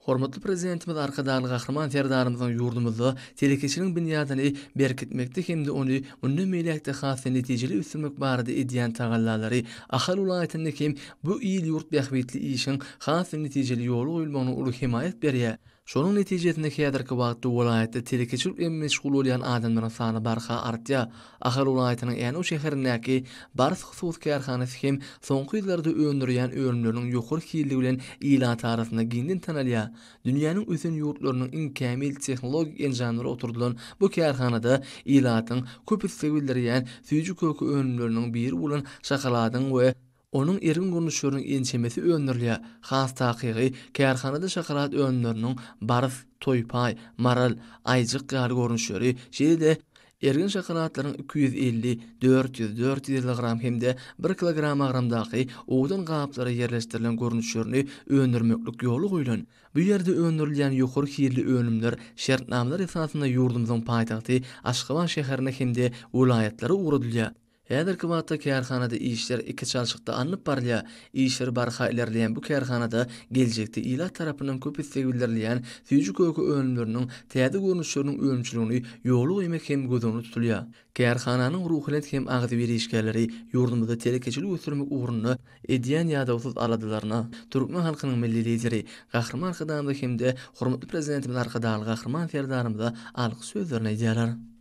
Hormatly Prezidentimiz Arkadagly Gahryman Serdarymyzyň ýurdumyzda telekeçiligiň binýadyny berkitmekde hem-de ony mundan beýläk-de has-da netijeli ösdürmek barada edýän tagallalary Ahal welaýatynda hem bu il-ýurt bähbitli işiň has-da netijeli ýola goýulmagyna uly hemaýat berýär. Şonuň netijesinde häzirki wagtda welaýatda telekeçilik bilen meşgul bolýan adamlaryň sany barha artýar. Ahal welaýatynyň Änew şäherindäki Bars hususy kärhanasy hem soňky ýyllarda öndürýän önümleriniň ýokary hilligi bilen ilat arasynda giňden tanalýar. Dünýäniň ösen ýurtlarynyň iň kämil tehnologik enjamlary oturdylan bu kärhanada ilatyň köp isleg bildirýän süýji-köke önümleriniň biri bolan şokoladyň we Onuň ergin görnüşleriniň ençemesi öndürilýär. Has takygy, kärhanada şokolad önümleriniň Bars, Toýpaý, Maral, Aýjyk ýaly görnüşleri, şeýle-de ergin şokoladlaryň 250, 400, 450 gram hem-de bir kilogram agramdaky owadan gaplara ýerleşdirilen görnüşlerini öndürmeklik ýola goýlan. Bu ýerde öndürilýän ýokary hilli önümler şertnamalar esasynda ýurdumyzyň paýtagty Aşgabat şäherine hem-de welaýatlara ugradylýar. Häzirki wagtda kärhanada işler iki çalşykda alnyp barylýar. Işleri barha ilerleýän bu kärhanada geljekde ilat tarapyndan köp isleg bildirilýän süýji-köke önümleriniň täze görnüşleriniň önümçiligini ýola goýmak hem göz öňünde tutulýar. Kärhananyň ruhubelent hem agzybir işgärleri ýurdumyzda telekeçiligi ösdürmek ugrunda edýän ýadawsyz aladalaryna türkmen halkynyň Milli Lideri Gahryman Arkadagymyza hem-de hormatly Prezidentimiz Arkadagly Gahryman Serdarymyza alkyş sözlerini aýdýarlar.